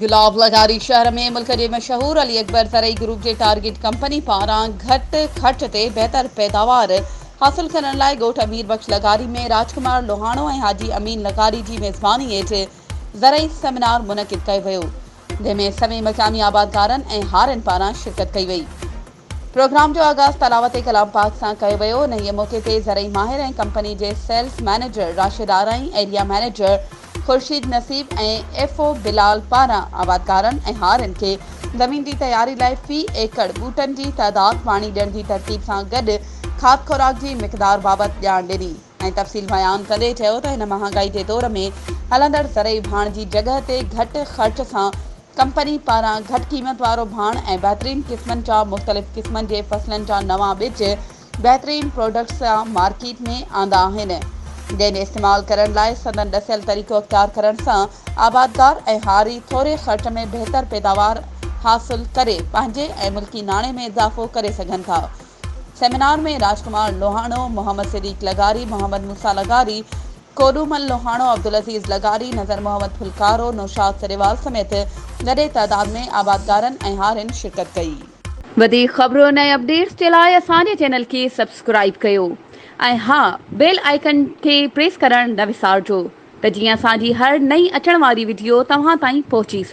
گلاب لغاري شهر ۾ ملڪ جي مشهور علي اڪبر زرعي گروپ جي ٽارگيٽ ڪمپني پاران گهٽ خرچ تي بهتر پيداوار حاصل ڪرڻ لاء ڳوٺ امير بخش لغاري ۾ راجڪمار لوهاڻو ۽ حاجي امين لغاري جي ميزباني هيٺ زرعي سيمينار منعقد ڪيو ويو جنهن ۾ سوين مقامي آبادگارن ۽ هارين پاران شرڪت ڪئي وئي. پروگرام جو آغاز تلاوت ڪلام پاڪ سان ڪيو ويو. انهيء موقعي تي زرعي ماهر ۽ ڪمپني جي sales manager Rashid Arain, area manager Khurshid Naseeb ۽ F O Bilal پاران آبادگارن ۽ هارين کي زمين جي تياري لاء في ايڪڙ ٻوٽن جي تعداد، پاڻي ڏيڻ جي ترتيب سان گڏ کاڌ خوراڪ جي مقدار بابت ڄاڻ ڏني ۽ تفصيل بيان ڪندي چيو ته هن مهانگائي جي دور ۾ هلندڙ زرعي ڀاڻ جي جڳهه تي گهٽ خرچ سان ڪمپني پاران گهٽ قيمت وارو ڀاڻ ۽ بهترين قسمن جا مختلف قسمن جي فصلن جا نوان ٻج بهترين پراڊڪٽس سان مارڪيٽ ۾ آندا آهن جنهن جي استعمال ڪرڻ لاء سندن ڏسيل طريقو اختيار ڪرڻ سان آبادگار ۽ هاري ٿوري خرچ ۾ بهتر پيداوار حاصل ڪري پنهنجي ۽ ملڪي ناڻي ۾ اضافو ڪري سگهن ٿا. سيمينار ۾ راجڪمار لوهاڻو، محمد صديق لغاري، محمد موسيٰ لغاري، ڪوڏومل لوهاڻو، عبدالعزيز لغاري، نظر محمد ڦلڪارو، نوشاد سريوال سميت وڏي تعداد ۾ آبادگارن ۽ هارين شرڪت ڪئي. وڌيڪ خبرن ۽ اپڊيٽس جي لاء اسان جي چينل کي سبسڪرائيب ڪيو ۽ ها بيل آئيڪن کي پريس ڪرڻ نه وسارجو ته جيئن اسان جي هر نئين اچڻ واري وڊيو توهان تائين پهچي سگهي.